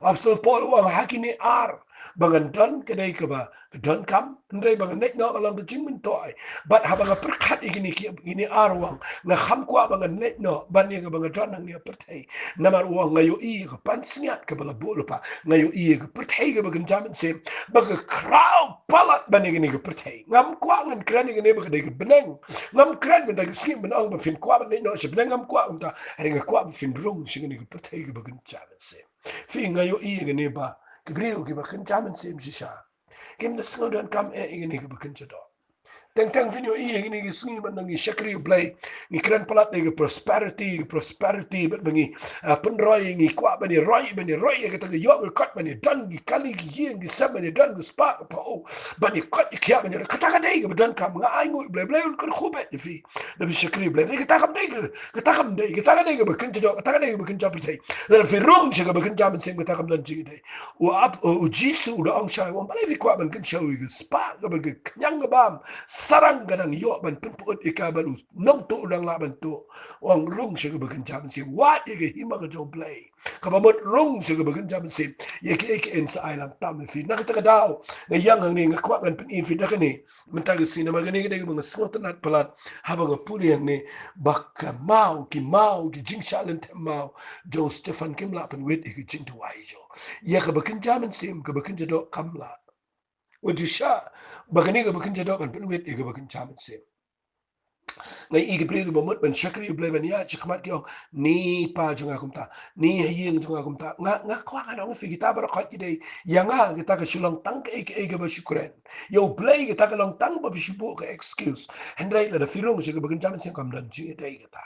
U Apostol Paul u ong, Ha kine ar, ba ngan don ka dei kaba ka donkam, hynrei ba ngan leit noh ka long ka jingmyntoi. Bad haba nga pyrkhat ïa kine ki, kine ar, u ong, nga kham kwah ba ngan leit noh ban ïa kaba nga don hangne ha pyrthei. Namar, u ong, nga ïohi ïa ka pansngiat kaba la buh lypa, nga ïohi ïa ka pyrthei kaba kynja mynsiem, ba ka khraw palat ban ïa kane ka pyrthei. Ngam kwah ngan kren ïa kane ba ka dei ka bneng. Ngam kren mynta ka sngi ban ong ba phin kwah ban leit noh sha bneng, ngam kwah kumta. Hynrei nga kwah ba phin rung sha kane ka pyrthei kaba kynja mynsiem. Phi, nga ïohi ïa kane ba ki briew kiba kynja mynsiem shisha kim da sngew donkam eh ïa kane kaba kynja doh. Teng teng phin ïohi ïa kine ki sngi ban nang ngi shakri U Blei, ngi kren palat ïa ka prosperity, ka prosperity, bad ba ngi, ah, pynroi, ngi kwah ban ïa roi, ban ïa roi ïa kata ka ïoh ka kot, ban ïa don ki kali ki ïing ki sem, ban ïa don ka spah ka phew, ban ïa kot ïa khiah, ban ïa, kata ka dei kaba donkam. Nga ainguh ïa U Blei, U Blei un kyrkhu beit ïa phi. Da phi shakri U Blei. Kata kam dei ka, kata kam dei, kata ka dei kaba kynja doh, kata ka dei kaba kynja pyrthei. Lada phi rung sha kaba kynja mynsiem, kata kam don jingïadei. U ap, u, u Jisu u da ong shai, u ong, balei phi kwah ban kynshew ïa ka spah kaba ka khñiang ka bam, sarang ka dang ïoh ban pynput ïa ka ban u nongtuh u dang lah ban tuh. U ong rung sha kaba kynja mynsiem, wad ïa ka hima ka jong U Blei. Kaba mut rung sha kaba kynja mynsiem. Ïa kiei kiei yn sa ai lang tam ïa phi. Na kata ka daw nga ïeng hangne nga kwah ngan pyni ïa phi da kane. Mynta ka sngi namar kane ka dei kaba nga sngewtynnat palat haba nga pule hangne ba ka maw, ki maw, ki jingshah lynthem maw jong u Stephan kim lah pynwit ïa ka jingduwai jong u. Ïa kaba kynja mynsiem, kaba kynja doh kam lah. Wat ju shah ba kane kaba kynja doh kan pynwit ïa kaba kynja mynsiem. Nga ïohi ki briew kiba mut ban shakri U Blei ban ïaid shakhmat ki ong, ni pa jong nga kumta, ni ha ïing jong nga kumta. Nga, nga kwah ngan ong ïa phi kita baroh khoit ki dei ïa nga kita ka shu long tang kaei kaei kaba shu kren. Ïa U Blei kita ka long tang ba phi shu buh ka excuse. Hynrei lada phi rung sha kaba kynja mynsiem kam don jingïadei kita.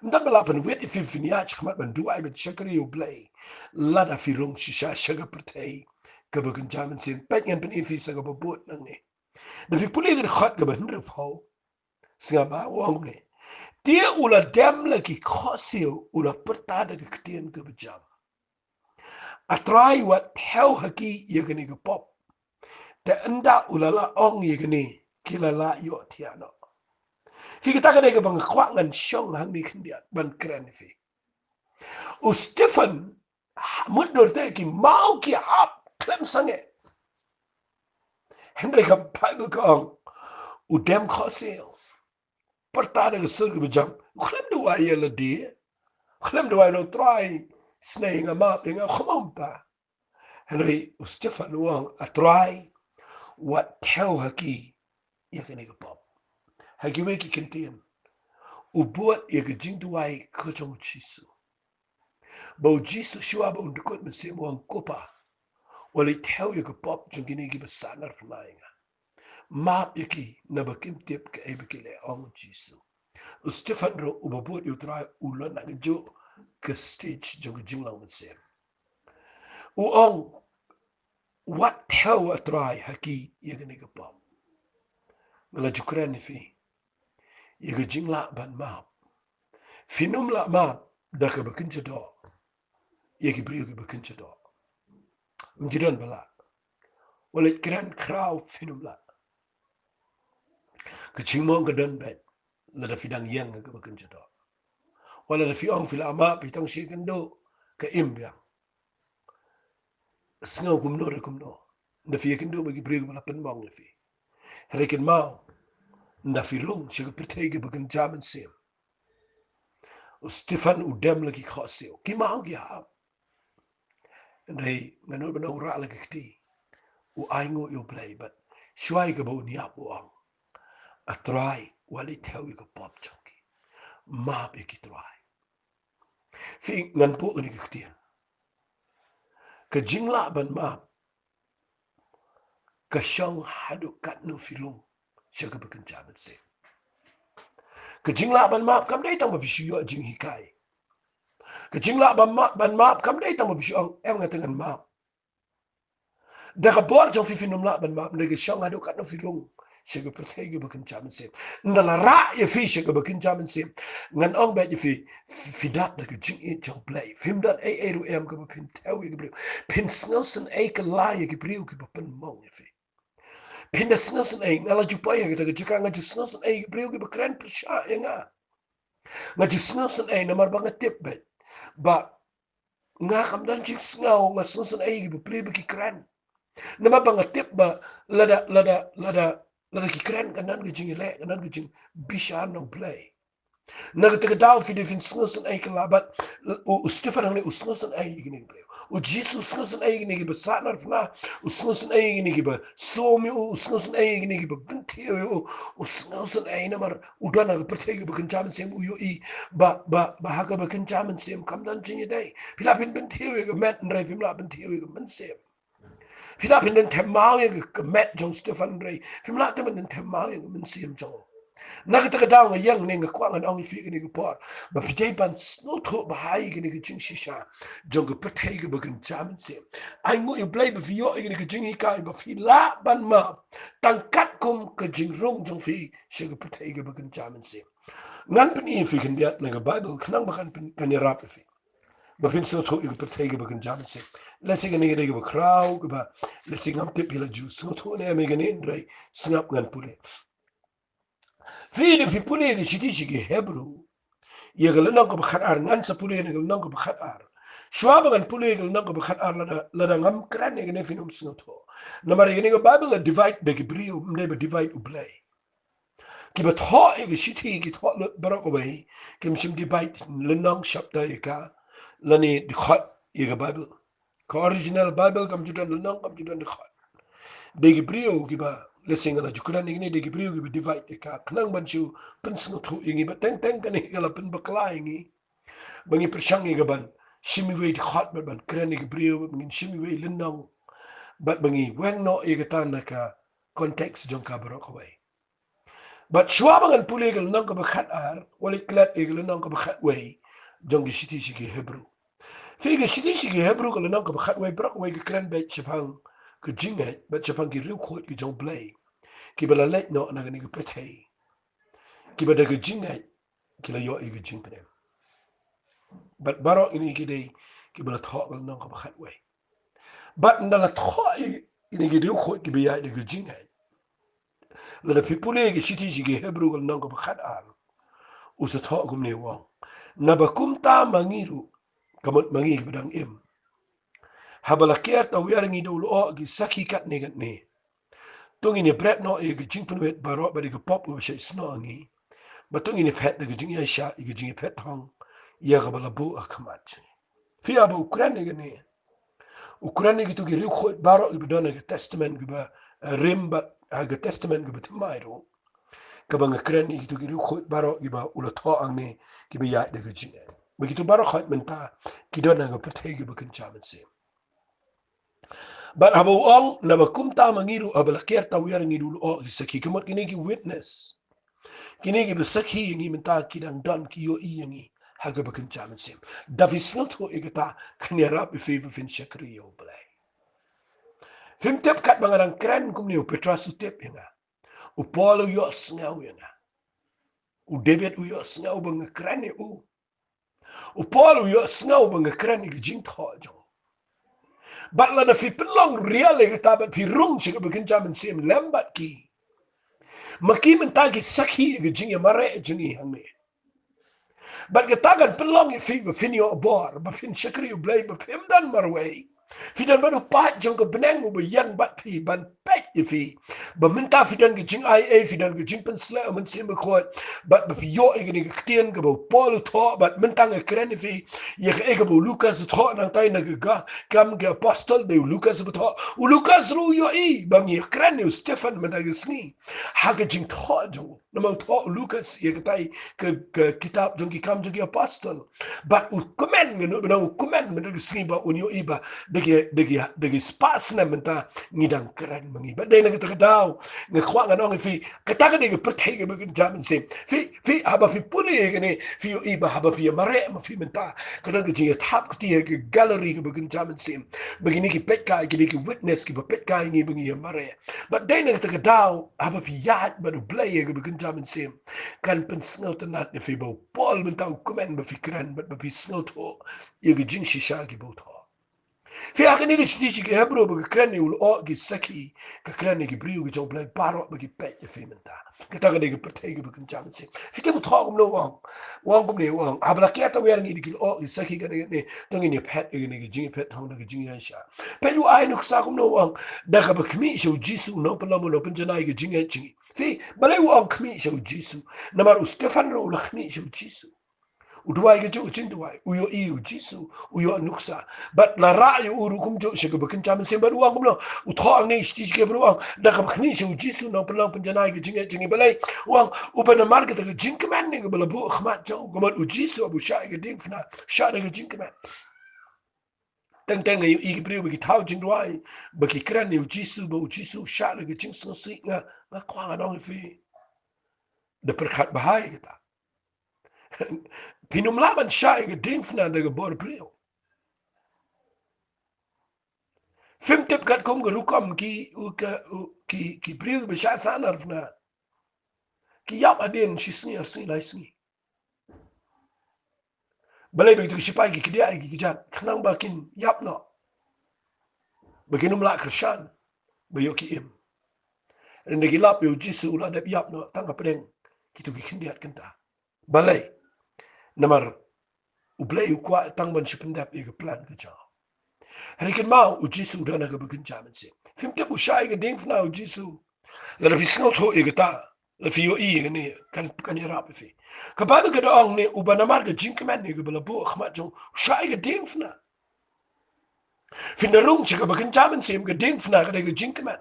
Ym don ba lah pynwit ïa phi phin ïaid shakhmat ban duwai ban shakri U Blei lada phi rung shisha sha ka pyrthei kaba kynja mynsiem. Peit ngan pyni ïa phi sa kaba bud nangne. Da phi pule ka dkhot kaba hynriewphew, sngap ba u ong kumne. Te u la dem la ki khohsiew, u la pyrta da ka ktien kaba jam, A Trai, wat thew ha ki ïa kane ka pop. Te ynda u la lah ong ïa kane, ki la lah ïohthiah noh. Phi, kata ka dei kaba nga kwah ngan shong hangne khyndiat ban kren ïa phi. U Stephan, ha, mutdur te ki maw ki hap khlem sangeh. Hynrei ka Baibl ka ong, u dem khohsiew, pyrta da ka sur kaba jam, u khlem duwai ïa lade, u khlem duwai ong, Trai, sngewbha map ïa nga, kumta. Hynrei u Stephan u ong, A Trai, wat thew ha ki ïa kane ka pop. Ha kiwei ki kyntien u bud ïa ka jingduwai ka jong U Jisu. Ba U Jisu shuwa ba un dkut mynsiem u ong, Ko Pa, wat leit thew ïa ka pop jong kine kiba sahnarphna ïa nga. Map ïa ki naba kim tip kaei ba ki leh, ong U Jisu. U Stephan ruh uba bud ïa U Trai u la na kajuh ka stage jong ka jinglong mynsiem. U ong, wat thew, A Trai, ha ki ïa kane ka pop. Nga la ju kren ïa phi ïa ka jinglah ban map. Phin ym lah map da kaba kynja doh ïa ki briew kiba kynja doh. Ym ju don ba lah. Wat leit kren khraw, phin ym lah. Ka jingmong ka don beit lada phi dang ïeng ha kaba kynja doh. Wat lada phi ong phi lah map, phi tang shu ïakynduh, ka im biang. Sngew kumno re kumno, ynda phi ïakynduh bad ki briew kiba la pynmong ïa phi. Hynrei kynmaw, ynda phi rung sha ka pyrthei kaba kynja mynsiem, u Stephan u dem la ki khohsiew, ki maw ki hap. Hynrei nga nud ban ong, u rah la ka kti, u ainguh ïa U Blei bad shuwa kaba un ïap u ong, A Trai, wat leit thew ïa ka pop jong ki. Map ïa ki, Trai. Phi, ngan buh kane ka ktien. Ka jinglah ban map ka shong haduh katno phi rung sha kaba kynja mynsiem. Ka jinglah ban map kam dei tang ba phi shu ïoh jinghikai. Ka jinglah ban map, ban map kam dei tang ba phi shu ong, em, nga te ngan map. Da ka bor jong phi phin ym lah ban map, hynrei ka shong haduh katno phi rung sha ka pyrthei kaba kynja mynsiem. Ynda la rah ïa phi sha kaba kynja mynsiem, ngan ong beit ïa phi, phi dap da ka jingïeit jong U Blei. Phim don ei ei ruh em kaba phin thew ïa ki briew. Phin sngewsynei kylla ïa ki briew kiba pynmong ïa phi. Phin da sngewsynei, nga la ju poi ha kata ka jaka, nga ju sngewsynei ïa ki briew kiba kren pyrshah ïa nga. Nga ju sngewsynei namar ba nga tip beit ba nga kam don jingsngew, nga sngewsynei ïa kiba plie ba ki kren. Namar ba nga tip ba lada, lada, lada, lada ki kren kan don ka jingïaleh, kan don ka jingbishar na U Blei. Na kata ka daw phi dei phin sngewsynei kylla bad u, u Stephan hangne u sngewsynei ïa kine ki briew. U Jisu u sngewsynei ïa kine kiba sahnarphna, u sngewsynei ïa kine kiba sum ïa u, u sngewsynei ïa kine kiba pynthiew ïa u, u sngewsynei namar u don ha ka pyrthei kaba kynja mynsiem, u ïohi ba, ba, ba ha kaba kynja mynsiem kam don jingïadei. Phi lah phin pynthiew ïa ka met hynrei phim lah pynthiew ïa ka mynsiem. Phi lah phin don them maw ïa ka met jong u Stephan hynrei phim lah te ban don them maw ïa ka mynsiem jong u. Na kata ka daw nga ïeng ne nga kwah ngan ong ïa phi kane ka por ba phi dei ban sngewthuh bha ïa kane ka jingshisha jong ka pyrthei kaba kynja mynsiem. Ainguh ïa U Blei ba phi ïoh ïa kane ka jinghikai ba phi lah ban map tang katkum ka jingrung jong phi sha ka pyrthei kaba kynja mynsiem. Ngan pyni ïa phi khyndiat na ka Baibl khnang ba kan pyn-, kan ïarap ïa phi ba phin sngewthuh ïa ka pyrthei kaba kynja mynsiem. Lehse kane ka dei kaba khraw kaba lehse ngam tip phi la ju sngewthuh ne em ïa kane, hynrei sngap ngan pule. Phi, da phi pule ïa ka shithi sha ki Hebru, ïa ka lynnong kaba khatar, ngan sa pule ïa ka lynnong kaba khatar. Shuwa ba ngan pule ïa ka lynnong kaba khatar, lada, lada ngam kren ïa kane, phin ym sngewthuh. Namar ïa kane ka Baibl la divide da ki briew, ym dei ba divide u Blei. Kiba thoh ïa ka shithi ki thoh lut baroh kawei, kim shym divide lynnong shapta ïa ka, lane dkhot ïa ka Baibl. Ka original Baibl kam ju don lynnong, kam ju don dkhot. Dei ki briew kiba, lehse nga la ju kren ïa kine, dei ki briew kiba divide ïa ka, khnang ban shu pynsngewthuh ïa ngi, bad teng teng kane ka la pynbakla ïa ngi ba ngin pyrshang ïa ka ban shim iwei i dkhot, bad ban kren ïa ki briew, bad ngin shim iwei i lynnong, bad ba ngi weng noh ïa kata na ka context jong ka baroh kawei. Bad shuwa ba ngan pule ïa ka lynnong kaba khatar, wat leit klet ïa ka lynnong kaba khatwei jong ka shithi sha ki Hebru. Phi, ka shithi sha ki Hebru ka lynnong kaba khatwei, baroh kawei ka kren beit shaphang ka jingngeit bad shaphang ki riewkhuid ki jong u Blei, kiba la leit noh na kane ka pyrthei, kiba da ka jingngeit ki la ïoh ïa ka jingpynim. Bad baroh kine ki dei kiba la thoh ka lynnong kaba khatwei. Bad ynda la thoh ïa kine ki riewkhuid kiba ïaid da ka jingngeit, lada phi pule ïa ka shithi sha ki Hebru ka lynnong kaba khatar, u sa thoh kumne, u ong: Naba kumta ma ngi ruh, ka mut ma ngi kiba dang im, haba la kiar tawiar ïa ngi da u lyoh ki sakhi katne katne, to ngin ïa bret noh ïa ka jingpynwit baroh bad ïa ka pop kaba shait snoh ha ngi, bad to ngin ïa phet da ka jingïaishah ïa ka jingïaphet thong ïa kaba la buh ha khmat jong ngi. Phi, haba u kren ïa kane, u kren ïa kito ki riewkhuid baroh kiba don ha ka Testament kaba, eh, rim bad ha ka Testament kaba thymmai ruh. Kaba nga kren ïa kito ki riewkhuid baroh kiba u la thoh hangne, kiba ïaid da ka jingngeit. Bad kito baroh khoit mynta ki don ha ka pyrthei kaba kynja mynsiem. Bad haba u ong, naba kumta ma ngi ruh, haba la kiar tawiar ïa ngi da u lyoh ki sakhi, ka mut kine ki witness, kine kiba sakhi ïa ngi mynta, ki dang don, ki ïohi ïa ngi ha kaba kynja mynsiem. Da phi sngewthuh ïa kata, kan ïarap ïa phi ba phin shakri ïa u Blei. Phim tip katba nga dang kren kumne, u Petros u tip ïa nga. U Paul u ïohsngew ïa nga. U David u ïohsngew ba nga kren ïa u. U Paul u ïohsngew ba nga kren ïa ka jingthoh jong u. Bad lada phi pynlong rial ïa kata bad phi rung sha kaba kynja mynsiem lem bad ki, ma ki mynta ki sakhi ïa ka jingïamareh jong ngi hangne. Bad kata kan pynlong ïa phi ba phin ïoh bor, ba phin shakri ïa u Blei, ba phim don marwei. Phi don bad u paid jong ka bneng uba ïeng bad phi ban peit ïa phi. Ba mynta phi don ka jingai ei, phi don ka jingpynshlur ha u Mynsiem Bakhuid. Bad ba phi ïoh ïa kane ka ktien kaba u Paul u thoh, bad mynta nga kren ïa phi ïa kaei kaba u Lukas u thoh nangtai na ka, ka Kam ki Apostol, dei u Lukas uba thoh. U Lukas ruh u ïohi ba ngi ïakren ïa u Stephan mynta ka sngi ha ka jingthoh jong u. Namar u thoh u Lukas ïa katai ka, ka kitab jong ki Kam jong ki Apostol. Bad u kmen, nga nud ba u kmen mynta ka sngi ba un ïohi ba da ki, da ki, da ki spah snem mynta ngi dang kren ma ngi. Bad dei na kata ka daw nga kwah ngan ong ïa phi, kata ka dei ka pyrthei kaba kynja mynsiem. Phi, phi, haba phi pule ïa kane, phi ïohi ba haba phi ïamareh ma phi mynta, ka don ka jingïathap kti ha ka gallery kaba kynja mynsiem. Ba kine ki peitkai, kine ki witness kiba peitkai ïa ngi ba ngi ïamareh. Bad dei na kata ka daw, haba phi ïaid bad u Blei ha kaba kynja mynsiem, kan pynsngewtynnat ïa phi ba u Paul mynta u kmen ba phi kren bad ba phi sngewthuh ïa ka jingshisha kiba u thoh. Phi, ha kane ka shithi sha ki Hebru ba ka kren ïa u lyoh ki sakhi, ka kren ïa ki briew ki jong u Blei baroh ba ki peit ïa phi mynta. Kata ka dei ka pyrthei kaba kynja mynsiem. Phi tip u thoh kumno u ong? U ong kumne, u ong: Haba la kiar tawiar ïa ngi da ki lyoh ki sakhi katne katne, to ngin ïa phet ïa kane ka jingïaphet thong da ka jingïaishah. Peit u ai nuksa kumno u ong: Da kaba khmih sha u Jisu u nongpynlong, u nongpynjanai ka jingngeit jong ngi. Phi, balei u ong khmih sha u Jisu? Namar u Stephan ruh u la khmih sha u Jisu. U duwai kajuh ka jingduwai, u ïohi ïa u Jisu, u ïoh nuksa. Bad la rah ïa u ruh kumjuh sha kaba kynja mynsiem. Bad u ong kumno? U thoh hangne, shithi sha ki Hebru u ong: Da kaba khmih sha u Jisu u nongpynlong, pynjanai ka jingngeit jong ngi. Balei? U ong, uba namar kata ka jingkmen ne kaba la buh ha khmat jong u, ka mut u Jisu haba u shah ïa ka diengphna, shah da ka jingkmen. Teng teng nga ïohi ki briew ba ki thaw jingduwai, ba ki kren ïa u Jisu, ba u Jisu u shah da ka jingsngewsih. Nga, nga kwah ngan ong ïa phi, da pyrkhat bha ïa kata. Phin ym lah ban shah ïa ka diengphna da ka bor briew. Phim tip katkum ka rukom ki, u, ka, u, ki, ki briew ba shah sahnarphna ki ïap hadien shi sngi, ar sngi, lai sngi. Balei ba kito ki shipai ki kdiah ïa ki kjat? Khnang ba kin ïap noh, ba kin ym lah kyrshan, ba ïoh ki im. Hynrei ki lap ïa u Jisu u la dep ïap noh tang hapdeng kito ki khyndiat kynta. Balei? Namar U Blei u kwah tang ban shu pyndep ïa ka plan ka jong u. Hynrei kynmaw, U Jisu u don ha kaba kynja mynsiem. Phim tip u shah ïa ka diengphna U Jisu. Lada phi sngewthuh ïa kata, lada phi ïohi ïa kane, kan, kan ïarap ïa phi. Ka Baibl ka da ong ne, uba namar ka jingkmen ne kaba la buh ha khmat jong u, u shah ïa ka diengphna. Phin da rung sha kaba kynja mynsiem, ka diengphna ka dei ka jingkmen.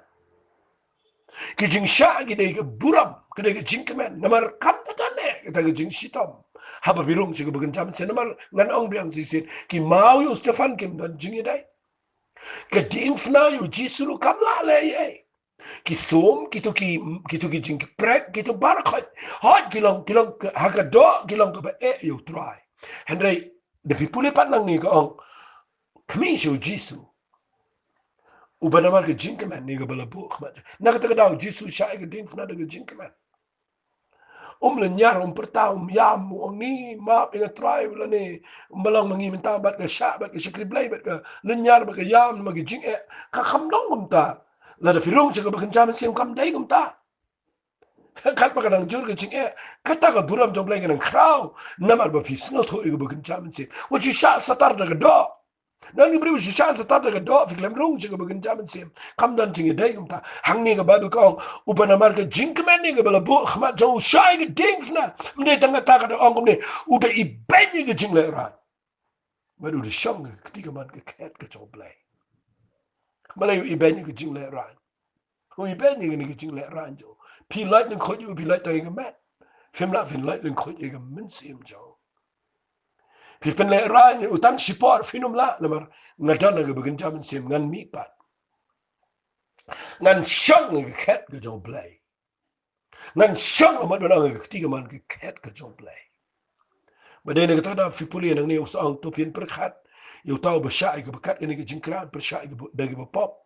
Ki jingshah ki dei ka burom, ka dei ka jingkmen. Namar kam da don eh kata ka jingshitom haba phi rung sha kaba kynja mynsiem. Namar ngan ong biang shisien, ki maw ïa u Stephan kim don jingïadei. Ka diengphna ïa U Jisu ruh kam lah leh ei ei. Ki sum, kito ki, kito ki jingprek, kito baroh khoit, hooid ki long, ki long ka, ha ka doh ki long kaba eh ïa U Trai. Hynrei da phi pule pat nangne ka ong, khmih sha U Jisu, uba namar ka jingkmen ne kaba la buh ha khmat. Na kata ka daw U Jisu u shah ïa ka diengphna da ka jingkmen. Um lynñiar, um pyrta, um ïam, um ong, ni map ïa nga Trai, lane um ba long ma ngi mynta bad ka shah, bad ka shakri Blei, bad ka lynñiar, bad ka ïam, namar ka jingeh. Ka kham long kumta. Lada phi rung sha kaba kynja mynsiem, kam dei kumta. Katba ka nang jur ka jingeh, kata ka burom jong U Blei ka nang khraw. Namar ba phi sngewthuh ïa kaba kynja mynsiem. Wat shu shah satar da ka doh. Don ki briew shu shah satar da ka doh, phi khlem rung sha kaba kynja mynsiem. Kam don jingïadei kumta. Hangne ka Baibl ka ong, uba namar ka jingkmen ne kaba la buh ha khmat jong u, u shah ïa ka diengphna. Ym dei tang kata, ka da ong kumne, u da ibeiñ ïa ka jinglehraiñ. Bad u da shong ha ka kti kamon ka khet ka jong U Blei. Balei u ibeiñ ïa ka jinglehraiñ? U ibeiñ ïa kane ka jinglehraiñ jong u. Phi loit lyngkhuit ïa u, phi loit tang ïa ka met. Phim lah phin loit lyngkhuit ïa ka mynsiem jong u. Phi pynlehraiñ ïa u tang shipor, phin ym lah, namar nga don ha kaba kynja mynsiem, ngan mihpat. Ngan shong ha ka khet ka jong U Blei. Ngan shong, mut ban ong, ha ka kti kamon ka khet ka jong U Blei. Ba dei na kata ka daw phi pule nangne u sa ong, to phin pyrkhat ïa uta uba shah ïa kaba kat kane ka jingkren, pyrshah ïa kaba, da kaba pop.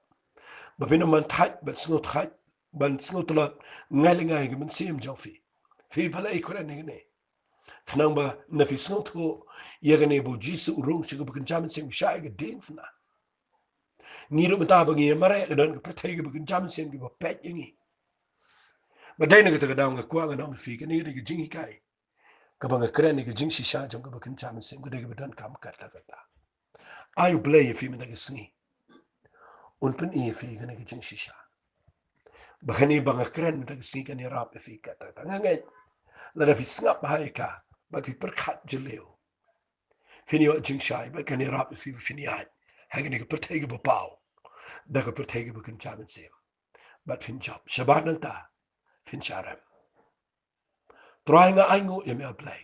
Ba phin ym ban thait, ban sngewthait, ban sngewtlot, ngai lyngngai ha ka mynsiem jong phi. Phi, balei kren ïa kane? Khnang ba lada phi sngewthuh ïa kane, ba U Jisu u rung sha kaba kynja mynsiem, u shah ïa ka diengphna. Ngi ruh mynta ba ngi ïa mareh, ka don ka pyrthei kaba kynja mynsiem kiba peit ïa ngi. Ba dei na kata ka daw nga kwah ngan ong ïa phi, kane ka dei ka jinghikai kaba nga kren ïa ka jingshisha jong kaba kynja mynsiem, ka dei kaba donkam katta katta. Ai U Blei ïa phi mynta ka sngi un pyni ïa phi kane ka jingshisha. Ba kane ba nga kren mynta ka sngi kan ïarap ïa phi katta katta. Nga ngeit lada phi sngap bha ïa ka bad phi pyrkhat jylliew, phin ïoh jingshai bad kan ïarap ïa phi ba phin ïaid ha kane ka pyrthei kaba paw da ka pyrthei kaba kynja mynsiem. Bad phin jop shabar nangta, phin shah rem. Trai, nga ainguh ïa me, A Blei,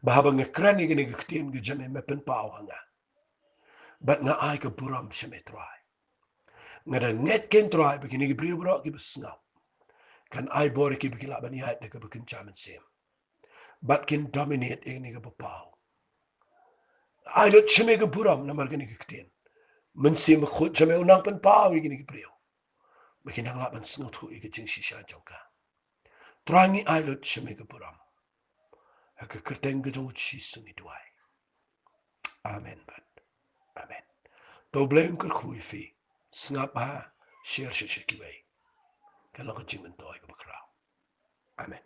ba haba nga kren ïa kane ka ktien ka jong me, me pynpaw ha nga. Bad nga ai ka burom sha me, Trai. Nga da ngeit keiñ, Trai, ba kine ki briew baroh kiba sngap kan ai bor ïa ki ba ki lah ban ïaid da kaba kynja mynsiem. Bad kin dominate ïa kane kaba paw. Ai lut sha me ka burom namar kane ka ktien. Mynsiem Bakhuid jong me un nang pynpaw ïa kine ki briew ba kin nang lah ban sngewthuh ïa ka jingshisha jong ka. Trai, ngi ai lut sha me ka burom. Ha ka kyrteng ka jong U Jisu ngi duwai. Amen bad amen. To U Blei un kyrkhu ïa phi. Sngap bha, share sha, sha kiwei. Ka long ka jingmyntoi kaba khraw. Amen.